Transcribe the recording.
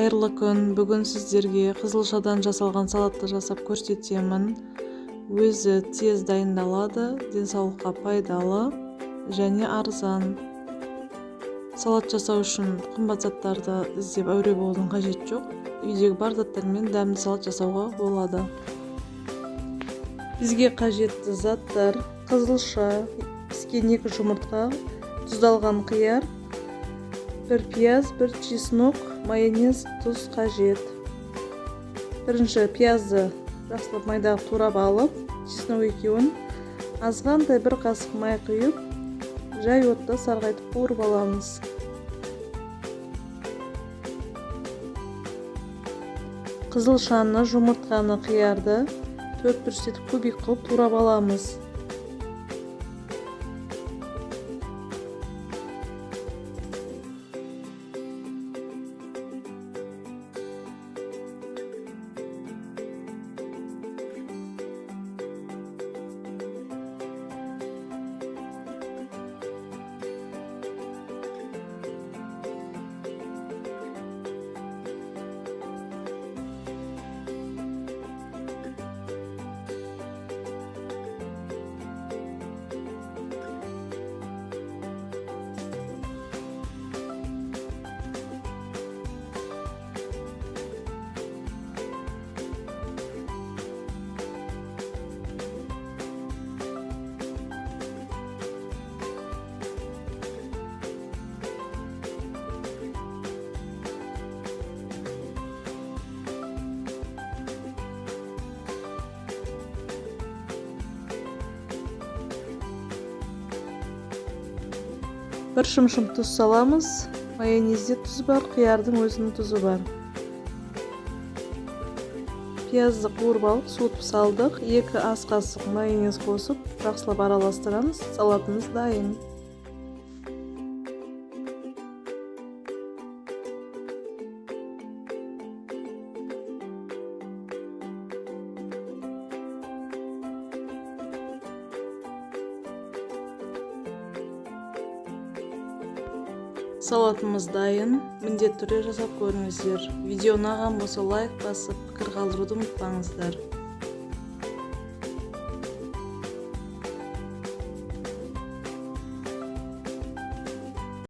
Қайырлы күн. Бүгін сіздерге қызылшадан жасалған салатты жасап көрсетемін. Өзі тез дайындалады, денсаулыққа пайдалы және арзан. Салат жасау үшін қымбат заттарды іздеп әуре болудың қажеті жоқ. Үйдегі бар заттармен дәмді салат жасауға болады. Бізге қажетті заттар: қызылша, піскен 2 жұмыртқа, тұздалған қияр, 1 пияз, 1 чеснок, майонез, тұз қажет. Бірінші пиязды жақсылап майдалап турап алып, чеснок екеуін азғантай 1 қасық май құйып, жай отта сарғайтып қуырып аламыз. Қызылшаны, жұмыртқаны, қиярды 4 бұрыш етіп кубик қылып турап аламыз. Бір шымшым тұз саламыз. Майонезде тұз бар, қиярдың өзінің тұзы бар. Пиязды қуырып алып, суытып салдық. 2 ас қасық майонез қосып, жақсылап араластырамыз. Салатымыз дайын. Салатымыз дайын. Міндетті түрде жасап көріңіздер. Видео ұнаған болса лайк басып, пікір қалдыруды ұмытпаңыздар.